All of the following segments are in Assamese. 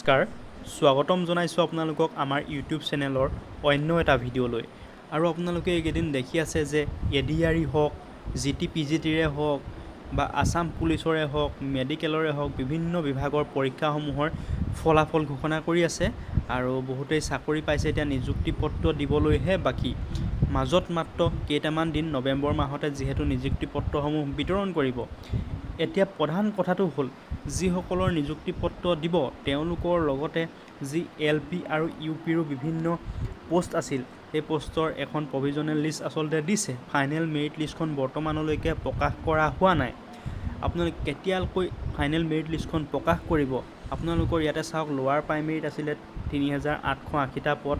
নমস্কাৰ, স্বাগতম জনাইছোঁ আপোনালোকক আমাৰ ইউটিউব চেনেলৰ অন্য এটা ভিডিঅ'লৈ। আৰু আপোনালোকে এইকেইদিন দেখি আছে যে এডিআৰই হওক, জিটি পিজিটিৰে হওক বা আছাম পুলিচৰে হওক, মেডিকেলৰে হওক, বিভিন্ন বিভাগৰ পৰীক্ষাসমূহৰ ফলাফল ঘোষণা কৰি আছে আৰু বহুতেই চাকৰি পাইছে। এতিয়া নিযুক্তি পত্ৰ দিবলৈহে বাকী, মাজত মাত্ৰ কেইটামান দিন। নৱেম্বৰ মাহতে যিহেতু নিযুক্তি পত্ৰসমূহ বিতৰণ কৰিব। এতিয়া প্ৰধান কথাটো হ'ল, যিসকলৰ নিযুক্তি পত্ৰ দিব, তেওঁলোকৰ লগতে যি এলপি আৰু ইউপিৰো বিভিন্ন প'ষ্ট আছিল, সেই প'ষ্টৰ এখন প্ৰভিজনেল লিষ্ট আচলতে দিছে। ফাইনেল মেৰিট লিষ্টখন বৰ্তমানলৈকে প্ৰকাশ কৰা হোৱা নাই। আপোনালোকে কেতিয়াকৈ ফাইনেল মেৰিট লিষ্টখন প্ৰকাশ কৰিব? আপোনালোকৰ ইয়াতে চাওক, লোৱাৰ প্ৰাইমেৰীত আছিলে 3880টা পদ,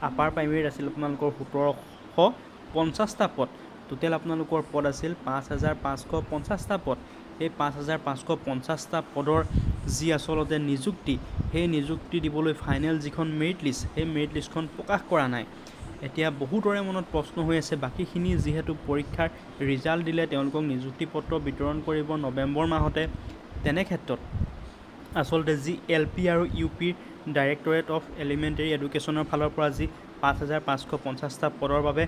আপাৰ প্ৰাইমেৰীত আছিল আপোনালোকৰ 1750টা পদ। টোটেল আপোনালোকৰ পদ আছিল 5550টা পদ। সেই 5550টা পদৰ যি আচলতে নিযুক্তি, সেই নিযুক্তি দিবলৈ ফাইনেল যিখন মেৰিট লিষ্ট, সেই মেৰিট লিষ্টখন প্ৰকাশ কৰা নাই। এতিয়া বহুতৰে মনত প্ৰশ্ন হৈ আছে, বাকীখিনি যিহেতু পৰীক্ষাৰ ৰিজাল্ট দিলে, তেওঁলোকক নিযুক্তি পত্ৰ বিতৰণ কৰিব নৱেম্বৰ মাহতে, তেনে ক্ষেত্ৰত আচলতে যি এলপি আৰু ইউপিৰ ডাইৰেক্টৰেট অফ এলিমেণ্টেৰী এডুকেশ্যনৰ ফালৰ পৰা যি 5550টা পদৰ বাবে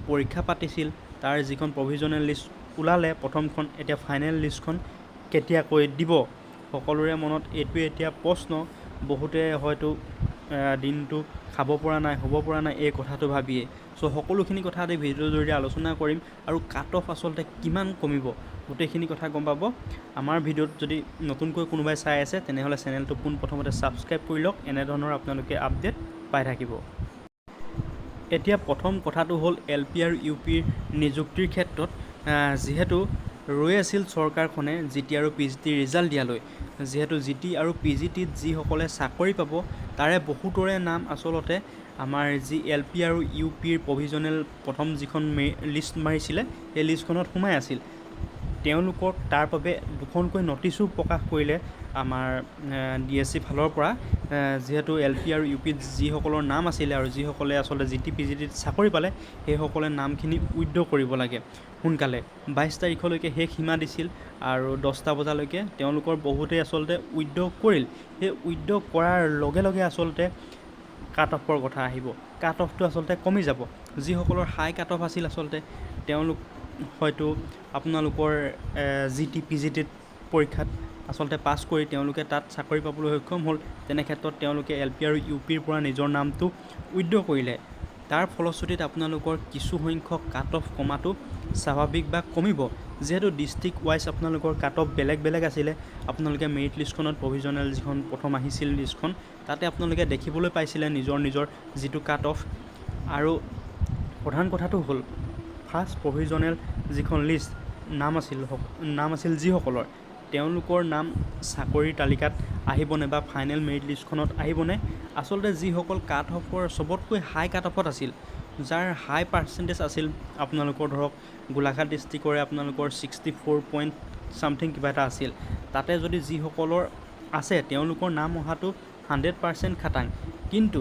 পৰীক্ষা পাতিছিল, তাৰ যিখন প্ৰভিজনেল লিষ্ট ওলালে প্ৰথমখন, এতিয়া ফাইনেল লিষ্টখন কেতিয়াকৈ দিব? সকলোৰে মনত এইটোৱে এতিয়া প্ৰশ্ন। বহুতে হয়তো দিনটো খাব পৰা নাই, শুব পৰা নাই এই কথাটো ভাবিয়ে। চ' সকলোখিনি কথা আজি ভিডিঅ'টোৰ জৰিয়তে আলোচনা কৰিম আৰু কাট অফ আচলতে কিমান কমিব, গোটেইখিনি কথা গম পাব আমাৰ ভিডিঅ'ত। যদি নতুনকৈ কোনোবাই চাই আছে, তেনেহ'লে চেনেলটো পোনপ্ৰথমতে ছাবস্ক্ৰাইব কৰি লওক, এনেধৰণৰ আপোনালোকে আপডেট পাই থাকিব। এতিয়া প্ৰথম কথাটো হ'ল, এলপি আৰু ইউপিৰ নিযুক্তিৰ ক্ষেত্ৰত যিহেতু ৰৈ আছিল চৰকাৰখনে জিটি আৰু পিজিটিৰ ৰিজাল্ট দিয়ালৈ, যিহেতু জিটি আৰু পিজিটিত যিসকলে চাকৰি পাব, তাৰে বহুতৰে নাম আচলতে আমাৰ যি এলপি আৰু ইউপিৰ প্ৰভিজনেল প্ৰথম যিখন লিষ্ট মাৰিছিলে, সেই লিষ্টখনত সোমাই আছিল। তেওঁলোকক তাৰ বাবে দুখনকৈ নটিচো প্ৰকাশ কৰিলে আমাৰ ডিএছচি ফালৰ পৰা। যিহেতু এলপি আৰু ইউপিত যিসকলৰ নাম আছিলে আৰু যিসকলে আচলতে জিটি পিজিটিত চাকৰি পালে, সেইসকলে নামখিনি উইড্ৰ কৰিব লাগে সোনকালে। 22 তাৰিখলৈকে শেষ সীমা দিছিল আৰু 10টা বজালৈকে তেওঁলোকৰ বহুতেই আচলতে উইড্ৰ কৰিল। সেই উইড্ৰ কৰাৰ লগে লগে আচলতে কাট অফৰ কথা আহিব। কাট অফটো আচলতে কমি যাব। যিসকলৰ হাই কাট অফ আছিল, আচলতে তেওঁলোক হয়তো আপোনালোকৰ জিটি পিজিটিত পৰীক্ষাত আচলতে পাছ কৰি তেওঁলোকে তাত চাকৰি পাবলৈ সক্ষম হ'ল। তেনে ক্ষেত্ৰত তেওঁলোকে এলপি আৰু ইউপিৰ পৰা নিজৰ নামটো উইড্ৰ কৰিলে। তাৰ ফলশ্ৰুতিত আপোনালোকৰ কিছু সংখ্যক কাট অফ কমাটো স্বাভাৱিক বা কমিব, যিহেতু ডিষ্ট্ৰিক্ট ৱাইজ আপোনালোকৰ কাট অফ বেলেগ বেলেগ আছিলে। আপোনালোকে মেৰিট লিষ্টখনত, প্ৰভিজনেল যিখন প্ৰথম আহিছিল লিষ্টখন, তাতে আপোনালোকে দেখিবলৈ পাইছিলে নিজৰ নিজৰ যিটো কাট অফ। আৰু প্ৰধান কথাটো হ'ল, ফাৰ্ষ্ট প্ৰভিজনেল যিখন লিষ্ট নাম আছিল যিসকলৰ, তেওঁলোকৰ নাম চাকৰিৰ তালিকাত আহিবনে বা ফাইনেল মেৰিট লিষ্টখনত আহিবনে? আচলতে যিসকল কাট অফৰ চবতকৈ হাই কাট অফত আছিল, যাৰ হাই পাৰ্চেণ্টেজ আছিল, আপোনালোকৰ ধৰক গোলাঘাট ডিষ্ট্ৰিক্টৰে আপোনালোকৰ 64 পইণ্ট ছামথিং কিবা এটা আছিল, তাতে যদি যিসকলৰ আছে, তেওঁলোকৰ নাম অহাটো 100% খাটাং। কিন্তু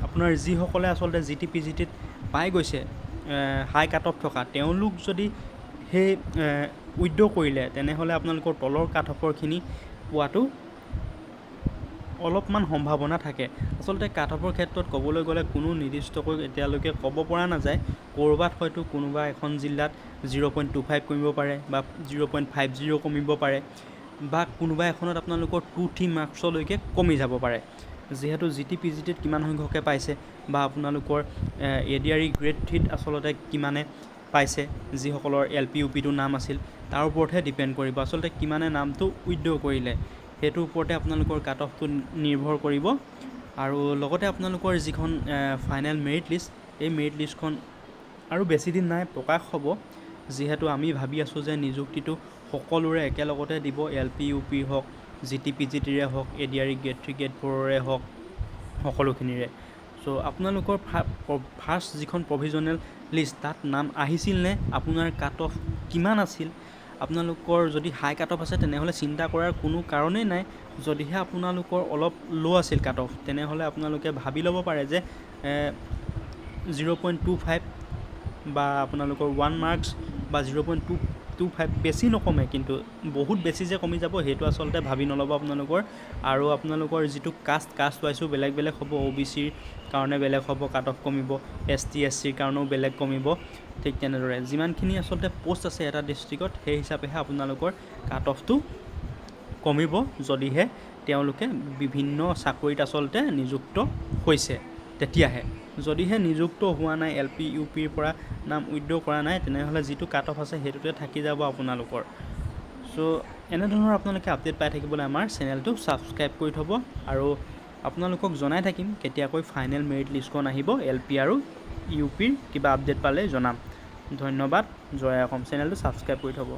আপোনাৰ যিসকলে আচলতে জিটি পিজিটিত পাই গৈছে হাই কাট অফ থকা, তেওঁলোক যদি সেই উইড্ৰ কৰিলে, তেনেহ'লে আপোনালোকৰ তলৰ কাট অফৰখিনি পোৱাটো অলপমান সম্ভাৱনা থাকে। আচলতে কাট অফৰ ক্ষেত্ৰত ক'বলৈ গ'লে কোনো নিৰ্দিষ্টকৈ এতিয়ালৈকে ক'ব পৰা নাযায়। ক'ৰবাত হয়তো কোনোবা এখন জিলাত 0.25 কমিব পাৰে বা 0.50 কমিব পাৰে বা কোনোবা এখনত আপোনালোকৰ 2 3 মাৰ্কছলৈকে কমি যাব পাৰে। যিহেতু জিটি পিজিটিত কিমান সংখ্যকে পাইছে বা আপোনালোকৰ এডিআৰই গ্ৰেড 3ত আচলতে কিমানে পাইছে, যিসকলৰ এলপি ইউপিটো নাম আছিল, তাৰ ওপৰতহে ডিপেণ্ড কৰিব। আচলতে কিমানে নামটো উইড্ৰ কৰিলে, সেইটোৰ ওপৰতে আপোনালোকৰ কাট অফটো নিৰ্ভৰ কৰিব। আৰু লগতে আপোনালোকৰ যিখন ফাইনেল মেৰিট লিষ্ট, এই মেৰিট লিষ্টখন আৰু বেছি দিন নাই, প্ৰকাশ হ'ব। যিহেতু আমি ভাবি আছোঁ যে নিযুক্তিটো সকলোৰে একেলগতে দিব, এলপি ইউপিৰ হওক, জিটি পিজিটিৰে হওক, এডিআৰই গ্ৰেড 3 গ্ৰেড 4ৰে হওক, সকলোখিনিৰে। চ' আপোনালোকৰ ফাৰ্ষ্ট যিখন প্ৰভিজনেল লিষ্ট, তাত নাম আহিছিল নে? আপোনাৰ কাট অফ কিমান আছিল? আপোনালোকৰ যদি হাই কাট অফ আছে, তেনেহ'লে চিন্তা কৰাৰ কোনো কাৰণেই নাই। যদিহে আপোনালোকৰ অলপ ল' আছিল কাট অফ, তেনেহ'লে আপোনালোকে ভাবি ল'ব পাৰে যে 0.25 বা আপোনালোকৰ 1 মাৰ্কছ বা 0.2 0.25 বেছি নকমে, কিন্তু বহুত বেছি যে কমি যাব সেইটো আচলতে ভাবি নল'ব আপোনালোকৰ। আৰু আপোনালোকৰ যিটো কাষ্ট, কাষ্ট ৱাইজো বেলেগ বেলেগ হ'ব। অ' বি চিৰ কাৰণে বেলেগ হ'ব, কাট অফ কমিব, এছ টি, এছ চিৰ কাৰণেও বেলেগ কমিব। ঠিক তেনেদৰে যিমানখিনি আচলতে প'ষ্ট আছে এটা ডিষ্ট্ৰিক্টত, সেই হিচাপেহে আপোনালোকৰ কাট অফটো কমিব, যদিহে তেওঁলোকে বিভিন্ন চাকৰিত আচলতে নিযুক্ত হৈছে তেতিয়াহে। যদিহে নিযুক্ত হোৱা নাই, এল পি, ইউ পিৰ পৰা নাম উইড্ৰ কৰা নাই, তেনেহ'লে যিটো কাট অফ আছে সেইটোতে থাকি যাব আপোনালোকৰ। চ' এনেধৰণৰ আপোনালোকে আপডেট পাই থাকিবলৈ আমাৰ চেনেলটো ছাবস্ক্ৰাইব কৰি থ'ব আৰু আপোনালোকক জনাই থাকিম কেতিয়াকৈ ফাইনেল মেৰিট লিষ্টখন আহিব। এল পি আৰু ইউ পিৰ কিবা আপডেট পালে জনাম। ধন্যবাদ, জয় অসম। চেনেলটো ছাবস্ক্ৰাইব কৰি থ'ব।